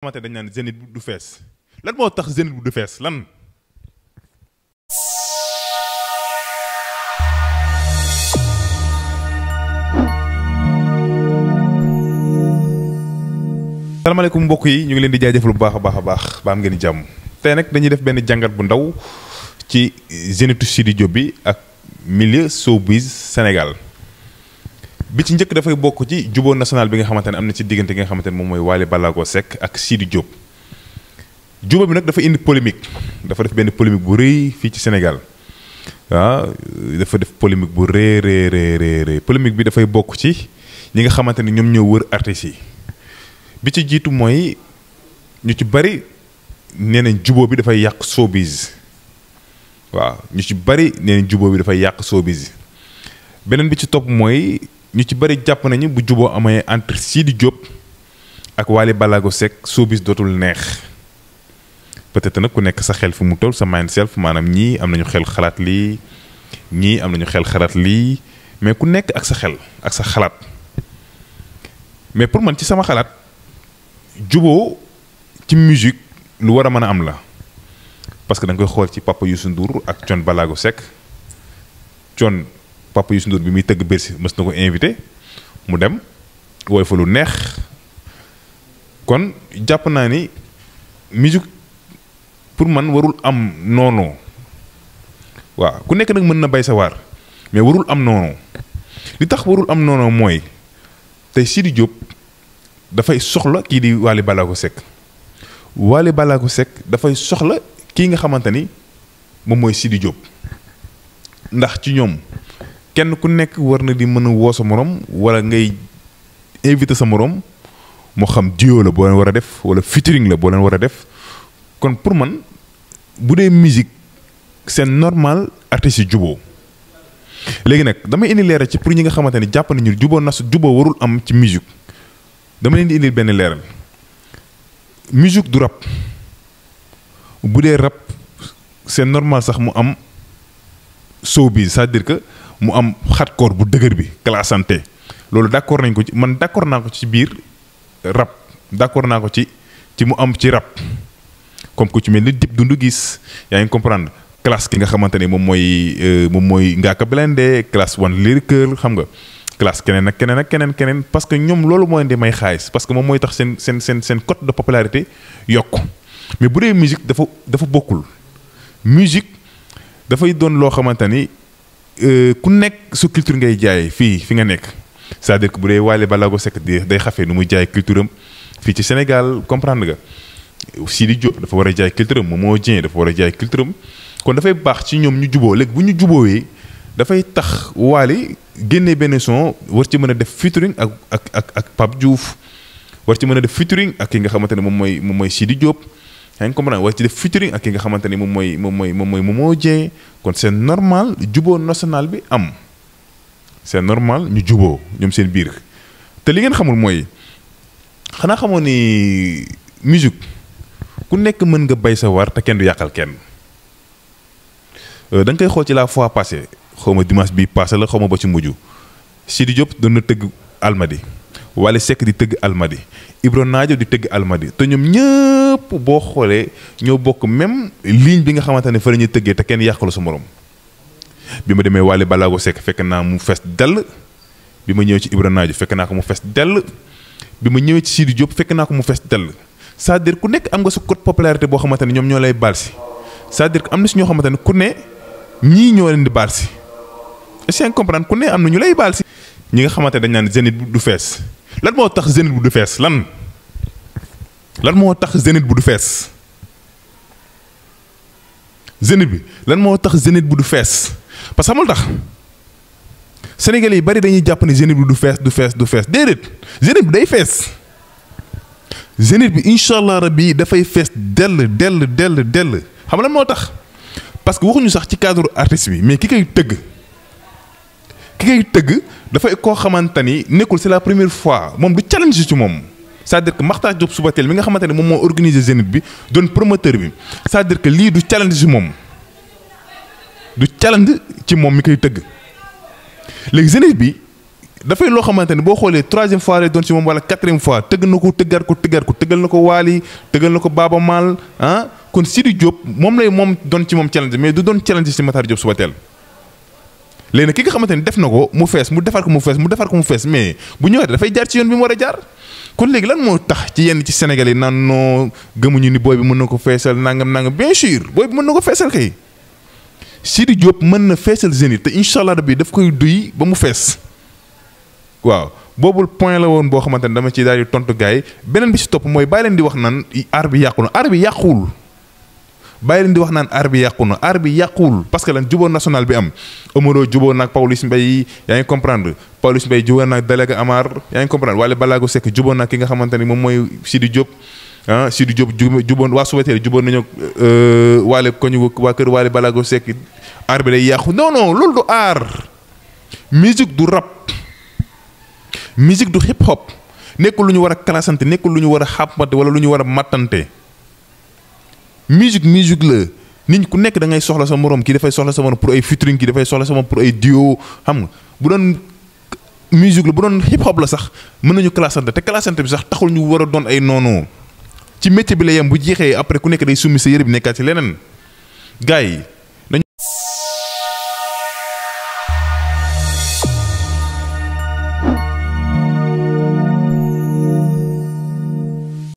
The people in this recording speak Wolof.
xamante dañ naan Zénith du fees lan moo tax Zénith bu du fees lan. salaamaaleykum mbokk yi ñu ngi leen di jaajëfal bu baax a baax ba am ngeen di jàmm tey nag dañuy def benn jàngat bu ndaw ci Zénithu Sidy Diop bi ak milieu showbiz Sénégal bi ci njëkk dafay bokk ci jubóo national bi nga xamante ne am na ci diggante gi nga xamante ne moom mooy Wally Ballago Seck ak Sidy Diop jubóo bi nag dafa indi polémique dafa def benn polémique bu rëy fii ci Sénégal dafa def polémique bu rëy polémique bi dafay bokk ci ñi nga xamante ne ñoom ñoo wër artistes yi bi ci jiitu mooy ñu ci bari nee nañ jubóo bi dafay yàq showbiz waaw ñu ci bari nee nañ jubóo bi dafay yàq showbiz beneen bi ci topp mooy ñu ci bari jàpp nañu bu jubóo amee entre Sidy Diop ak Wally Ballago Seck showbiz dootul neex peut-être nag ku nekk sa xel fu mu toll sa mindself maanaam ñii am nañu xel xalaat lii ñii am nañu xel xalaat lii mais ku nekk ak sa xel ak sa xalaat mais pour man ci sama xalaat jubóo ci musique lu war a mën a am la parce que da nga koy xool ci Papa Youssou Ndour ak Thione Ballago Seck Thione Papa Youssou Ndour bi muy tëgg Bercy mës na ko invité mu dem woy fa lu neex kon jàpp naa ni musique pour man warul am noonu waaw ku nekk nag mën na bay sa waar mais warul am noonu li tax warul am noonu mooy tey Sidy Diop dafay soxla kii di Wally Ballago Seck Wally Ballago Seck dafay soxla kii nga xamante ni moom mooy Sidy Diop ndax ci ñoom kenn ku nekk war na di mën a woo sa morom wala ngay invité sa morom moo xam duo la boo leen war a def wala featuring la boo leen war a def kon pour man bu dee musique c'est normal artistes yi juboo léegi nag damay indi leeral ci pour ñi nga xamante ni jàpp nañu juboo warul am ci musique dama leen di indil benn leeral musique du rap bu dee rap c'est normal sax mu am showbiz c'est-à-dire que mu am hardcore bu dëgër bi classante loolu d'accord nañ ko ci man d'accord naa ko ci biir rap d'accord naa ko ci mu am ci rap comme ku ci mel ni Dip Doundou Guiss yaa ngi comprendre classe ki nga xamante ne moom mooy Ngaaka Blindé classe One Lyrical xam nga classe keneen ak keneen parce que ñoom loolu moo leen di may xaalis parce que moom mooy tax seen cote de popularité yokk mais bu dee musique dafa bokkul musique dafay doon loo xamante ni ku nekk su culture ngay jaay fi nga nekk c'est-à-dire que bu dee Wally Ballago Seck day xafee nu muy jaay culture am fii ci Sénégal comprendre nga Sidy Diop dafa war a jaay culture am Momo Dieng dafa war a jaay culture am kon dafay baax ci ñoom ñu juboo léegi bu ñu juboowee dafay tax Wally génnee benn son war ci mën a def featuring ak Pape Diouf war ci mën a def featuring ak ki nga xamante ne moom mooy Sidy Diop yaa ngi comprendre war ci def featuring ak ki nga xamante ne moom mooy Momo Dieng kon c'est normal juboo national bi am c'est normal ñu juboo ñoom seen biir te li ngeen xamul mooy xanaa xamoo ni musique ku nekk mën nga bay sa war te kenn du yàqal kenn da nga koy xool ci la fois passée xaw ma dimanche bi passé la xaw ma ba ci mujj Sidy Diop doon na tëgg Almadi Wally Seck di tëgg Almadi Ibro Naajo di tëgg Almadi te ñoom ñëpp boo xoolee ñoo bokk même ligne bi nga xamante ne fa la ñuy tëggee te kenn yàqalu sa morom bi ma demee Wally Ballago Seck fekk naa mu fees dell bi ma ñëwee ci Ibro Naajo fekk naa ko mu fees dell bi ma ñëwee ci Sidy Diop fekk naa ko mu fees dell c'est-à-dire ku nekk am nga sa code popularité boo xamante ne ñoom ñoo lay baal si c'est-à-dire que am na si ñoo xamante ne ku ne ñii ñoo leen di baal si est-ce que comprendre ku ne am na ñu lay baal si. ñi nga xamante dañ naan Zénith bu du fees lan moo tax Zénith bu du fees lan moo tax Zénith bu du fees Zénith bi lan moo tax Zénith bu du fees parce que xamul tax Sénégalais yi bari dañuy jàpp ne Zénith bi du fees déedéet Zénith bi day fees. Zénith bi incha allah rabbi dafay fees dell xam nga lan moo tax parce que waxuñu sax ci cadre artiste bi mais ki koy tëgg dafay koo xamante ni nekkul c'est la première fois moom du challenge ci moom c'est-à-dire que Makhtar Diop Soubatel mi nga xamante ne moom moo organiser Zénith bi doon promoteur bi c'est-à-dire que lii du challenge ci moom mi koy tëgg léegi Zénith bi dafay loo xamante ne boo xoolee 3e fois lay doon ci moom wala 4e fois tëgg na ko tëggaat ko tëggal na ko Wally tëggal na ko Baaba Maal ah kon Sidy Diop moom lay moom doon ci moom challenge mais du doon challenge ci Matar Diop Subatel léegi nag ki nga xamante ni def na ko mu fees mu defar ko mu fees mais bu ñëwaatee dafay jaar ci yoon bi mu war a jaar kon léegi lan moo tax ci yenn ci Sénégal yi naan noo gëmuñu ni booy bi mën na ko feesal nangam bien sûr booy bi mën na ko feesal kay Sidy Diop mën na feesal Zénith te incha allah rabbi daf koy duy ba mu fees waaw boobul point la woon boo xamante ne dama ci daal di tontu gars yi beneen bi si topp mooy bàyyi leen di wax naan aar bi yàqu na aar bi yàquwul bàyyi leen di wax naan aar bi yàqu na aar bi yàquwul parce que lan jubóo national bi am Omaro jubóo naag Pawlish Mbaye yaa ngi comprendre Pawlish Mbaye jubóo naag Délégué Amar yaa ngi comprendre Wally Ballago Seck jubóo naag ki nga xamante ni moom mooy Sidy Diop ah Sidy Diop jubóon waa Subatel jubóon nañu Wally ko ñu waa kër Wally Ballago Seck aar bi day yàqu non loolu du aar musique du rap musique du hip hop nekkul lu ñu war a classante nekkul lu ñu war a xàppante wala lu ñu war a mattante musique la nit ku nekk da ngay soxla sa morom kii dafay soxla sa morom pour ay featuring kii dafay soxla sa morom pour ay duo xam nga bu doon musique la bu doon hip hop la sax mën nañu classante te classante bi sax taxul ñu war a doon ay noonu ci métier bi la yem bu jeexee après ku nekk day summi sa yëre bi nekkaat ci leneen gars yi